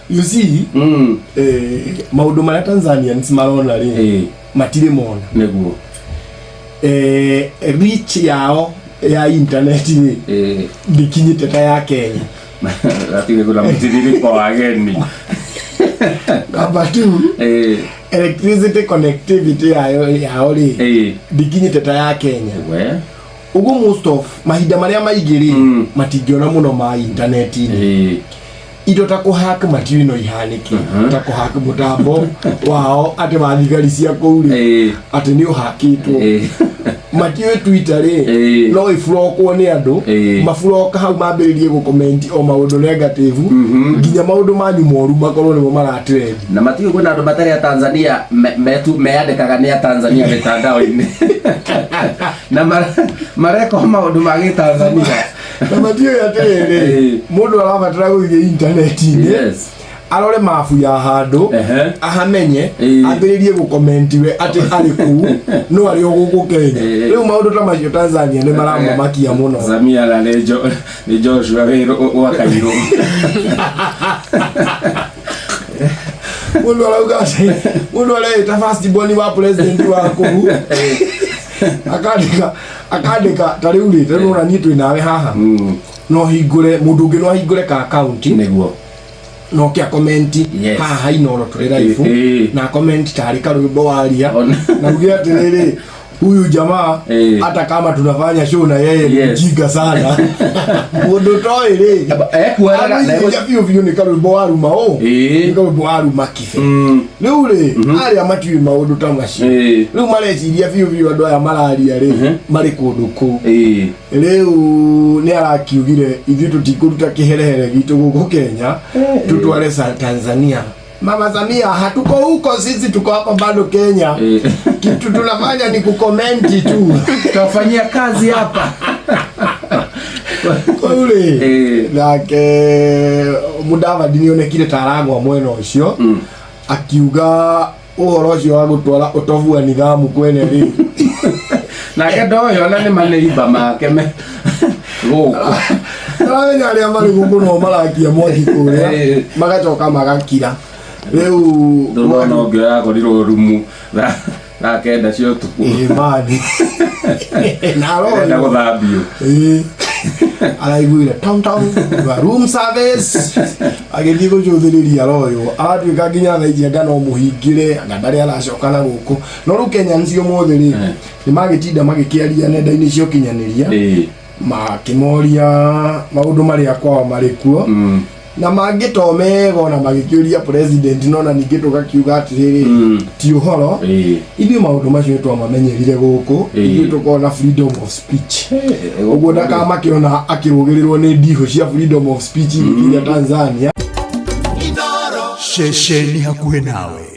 You see, maũndũ marĩa Tanzanians marona rĩ, matirĩ mona. Reach yao ya internet rĩ, ndĩkinyĩte ta ya Kenya. Gatirĩ kuna mũtiririko wa ageni. Number two, electricity connectivity yao rĩ, ndĩkinyĩte ta ya Kenya. Ũguo most of mahinda marĩa maingĩ rĩ, matingĩona mũno ma internet-inĩ. Indo ta kũhack matiũĩ no ihanĩke, ta kũhack mũtambo wao atĩ wa thigari cia kũu rĩ, atĩ nĩ ũhakĩtwo. Matiũĩ Twitter rĩ, no ĩburokwo nĩ andũ. Maburoka hau mambĩrĩrie gũcomment o maũndũ negative, nginya maũndũ manyu moru makorwo nĩmo maratrend. Na matiũĩ kwĩna andũ matarĩ a Tanzania meyandĩkaga nĩ a Tanzania mĩtandao-inĩ na mareka o maũndũ ma gĩtanzania. Na matiũĩ atĩrĩrĩ, mũndũ arabatara gũthiĩ intaneti-inĩ, arore mabu ya handũ, ahamenye, ambĩrĩrie gũcomment we atĩ arĩ kũu no arĩ o gũkũ Kenya. Rĩu maũndũ ta macio Tanzania nĩ maramamakia mũno. Samia na nĩ Joshua wĩ gwa Kairũ. Mũndũ arauga atĩ mũndũ areĩta first born wa president wa kũu, akandĩka ta rĩu rĩ, ta rĩu ona niĩ twĩ nawe haha, no hingũre, mũndũ ũngĩ no ahingũre ka account, no kĩa comment haha Inooro tũrĩ live, na comment tarĩ karwĩmbo waria, na uge atĩrĩrĩ, huyu jamaa hata kama tunafanya show na yeye ni mjinga sana. Mũndũ toĩ rĩ, Ekuoyaga na arũithia biũ biũ nĩ karwĩmbo waruma ũ, nĩ karwĩmbo waruma kibe. Rĩu rĩ, arĩa matiũĩ maũndũ ta macio, rĩu mareciria biũ biũ andũ aya mararia rĩ, marĩ kũndũ kũu. Rĩu nĩ arakiugire ithuĩ tũtikũruta kĩherehere gitũ gũkũ Kenya tutware Tanzania. Mama Samia, hatuko huko sisi, tuko hapa bado Kenya. Kitu tunafanya ni kucomment tu. Tutafanyia kazi hapa. Kũu rĩ, nake Mudavadi nĩ onekire ta aragwa mwena ũcio, akiuga ũhoro ũcio wa gũtwara ũtovu wa nidhamu kwene rĩ, Nake ndoĩ ona nĩ maneiba make me gũkũ. Aramenya arĩa marĩ gũkũ no marakia mwaki kũrĩa, magacoka magakira rĩu. Ndũrona ũngĩ ũrakorirwo rumu thaa 9 cia ũtukũ. Ĩĩ mani na Arenda aroywo gũthambio. Ĩĩ. Araiguire tong tong room service, agĩthiĩ gũcũthĩrĩria, aroywo, aratuĩka nginya thaa ici anga no mũhingĩre, anga ndarĩ aracoka na gũkũ. No rĩu Kenyans ũmũthĩ rĩ, nĩ magĩtinda magĩkĩaria nenda-inĩ cia ũkinyanĩria, makĩmoria maũndũ marĩa kwao marĩ kuo, na mangĩ to mega ona magĩkĩũria president. No na ningĩ tũgakiuga atĩrĩrĩ, ti ũhoro, ithuĩ maũndũ macio nĩ twamamenyerire gũkũ. Ithuĩ tũkorwo na freedom of speech, ũguo ndakamakĩona akĩrũgĩrĩrwo nĩ ndihũ cia freedom of speech igĩkinya Tanzania. Ceceni hakuhĩ nawe.